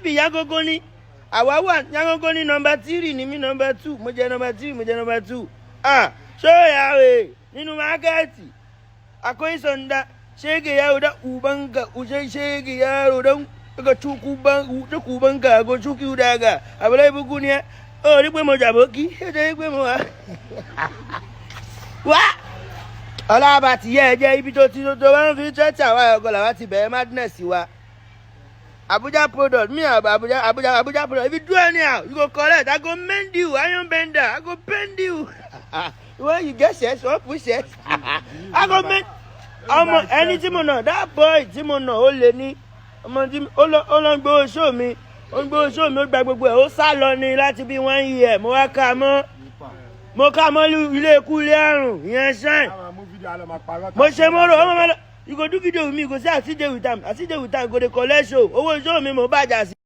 Be Yagogo ni. Àwa wà Yagogo ní number 3 ní mi number 2. Mo jẹ number 3, mo jẹ number 2. Ah, ṣé ìyàwó nínú market? Akwai sanda. Shege yaro da ubanka, ushe shege yaro dan ka cuku ban cuku banka go cuku daga. Àbúrò ibùkún ni ẹ. Ó rí pé mo jàbókí, ó jẹ́ pé mo wà. Wá! Ọlọ́ba ti yẹ ẹ jẹ́ ibi tó ti tó bá ń fi church àwa ọgọ́ làwa ti bẹ̀rẹ̀ madness wa. Abuja product, me Abuja, Abuja, Abuja product. If you do anyhow, you go collect. I go mend you, iron bender. I go bend you. When you get sense, you wan put sense. I go mend. Ọmọ ẹni tí mo nà, that boy tí mo nà, ó lè ní. Ọmọ tí ó lọ ń gbowó show mi, ó ń gbowó show mi, ó gba gbogbo ẹ̀, ó sá lọ ni láti bí one year. Mo wá ká a mọ́. Mo ká a mọ́ ilé ikú ilé àrùn, ìyẹn shine. Mo ṣe mọ́rọ̀, ọmọ mi lọ. You go do video with me, you go say I still dey with am, I still dey with am, go dey collect show. Owó show mi mo bàjá sí.